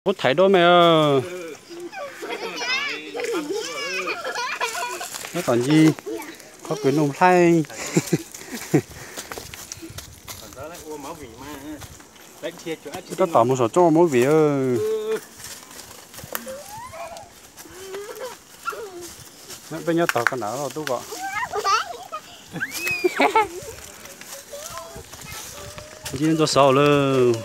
Kuv thaiv duab me. Nyob tom ncig qhov kws nuj nplaig. Tab tom mus saum tsob ua movie. Peb nyob tog ko nrad tub ko. Ncig ntxua saud lawm.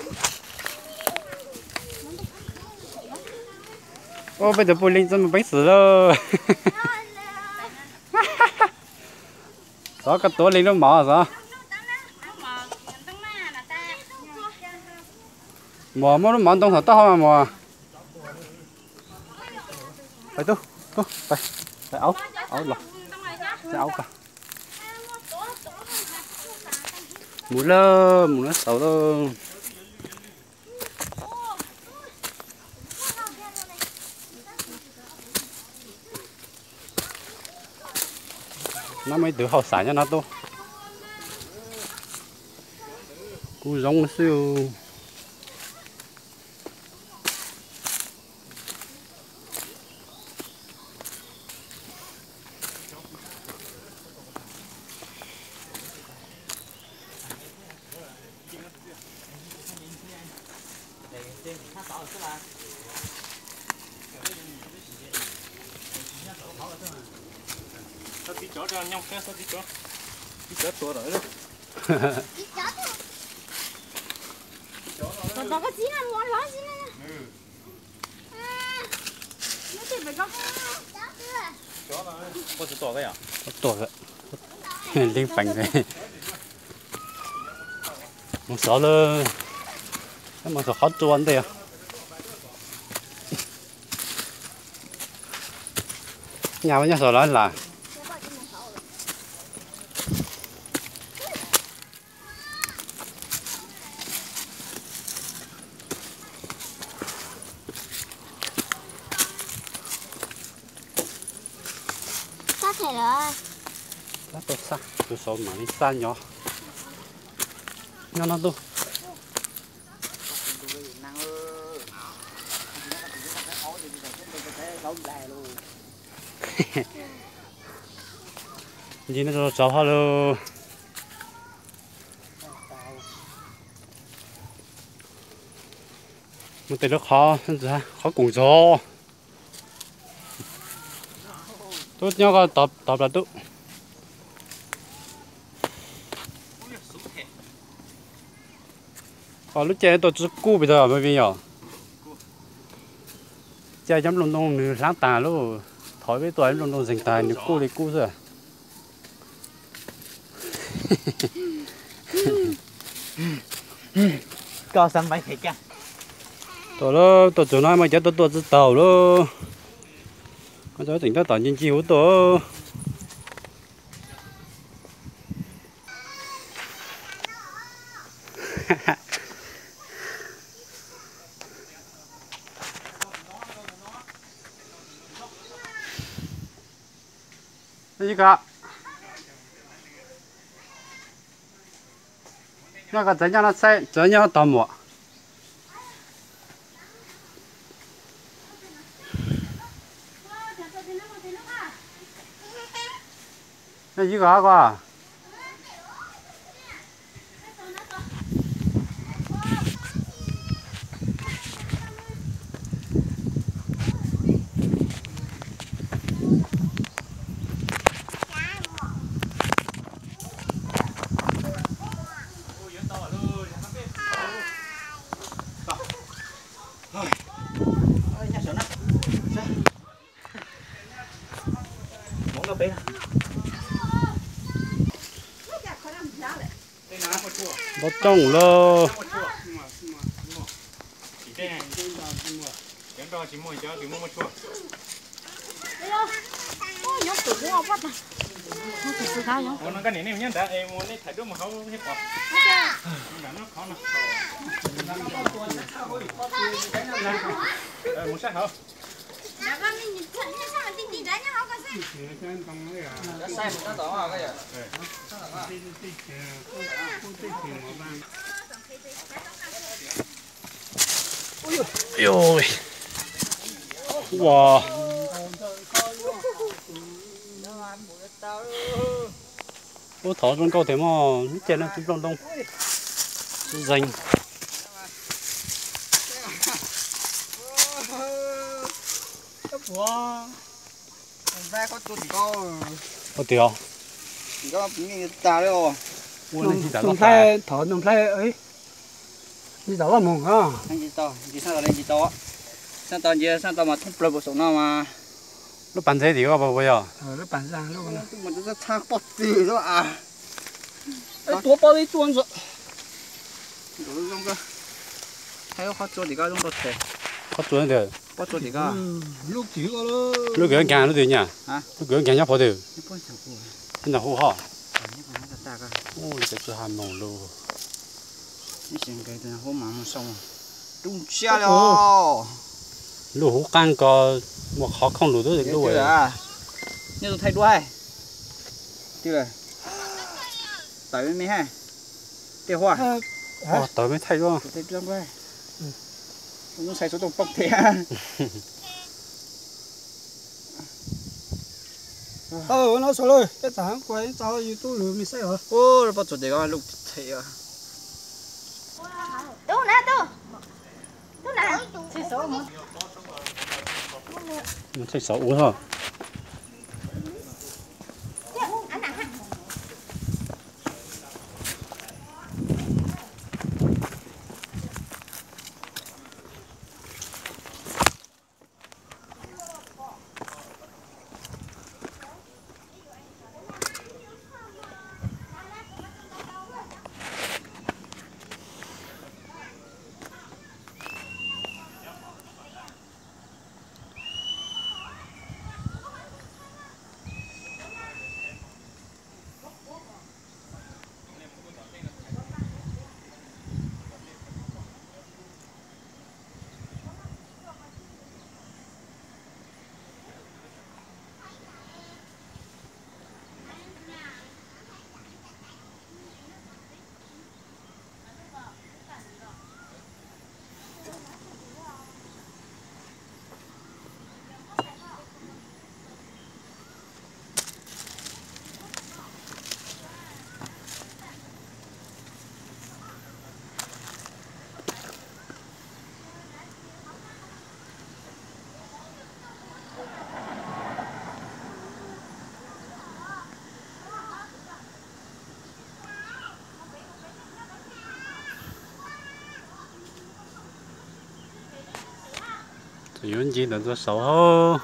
Peb tus pug leej txawj mus peev xwm lawm. Xov koj tuav leej lub mov xov. Muas muab lub mov ntoo thaum taub hau mas muas. Pais tub, tub, pais, pais aub, aub los, aub ko. Mus lawm, mus lawm saud lawm. No muaj ib tug hauj sam nyob no tub. Kuj zoo xwb. Tua, leej feem. Mus xov lawm, mus xov qhov tsua ntej. Nyaj nyob saud los lam. Tab tom xab, tus saud mam li xab nyob. Nyob no tub. Ncig no rau saud hov lauj. Mus tes lub qhov, qhov koom zog. Tub nyob ko tod plas tub. Lub caij tuaj tsi kuj pes tau me vim yom. Caij cov nplooj ntoo nws hlab tas lauj, thov peb tuaj nplooj ntoo zeeg tas nws kuj li kuj xwb. Tuaj lauj, tuaj txug no mas cov tuaj tuaj tsis taus lauj. Cov tseem tab tom ncig ncig huv tuaj. Ib ko, nyob ko txawv nyob no xwb, txawv nyob tog muam. Nyob ib ko ko. Npau rooj lauj. Mus sab hauv. Ua, ub, thov zoo nkauj tiag mog, neb cia no tsis nplooj ntoo. Zeeg. Ua tiag. Thov nplai, nce tom loj moog. Nce tau, nce tau mas thoob plawg puag saum no mas. Lub pas ntxeb tim ko puas yog? Lub pas ntxeb, lub txhab pob tw lub a. Tuav pob zeb tuaj ntxuav. Qhov tsua tim ko zoo rau thes. Qhov tsua ntawd. Pob tsua tim ko. Lub kwv nkaag lub twg nyaj? Lub kwv nkaag nyob puag twg? Nyob hu hov. Ua li cas tsis ha moog lug. Lub hub qaab ko muaj qhov khooj lug tub lub. Nyob tus thaij duab. Tawm me hab. Tej huaj. Tawm me thaij duab. Ntxhais suav tooj poob tes. Ua no saud lawm, peb txav kuas txav YouTube lug me saib os. Pob tsuas tes ko lug them. Tub na, tub. Tub na. Txhais xov ua hov. Yuav nce ntawm ntxua saud hauv.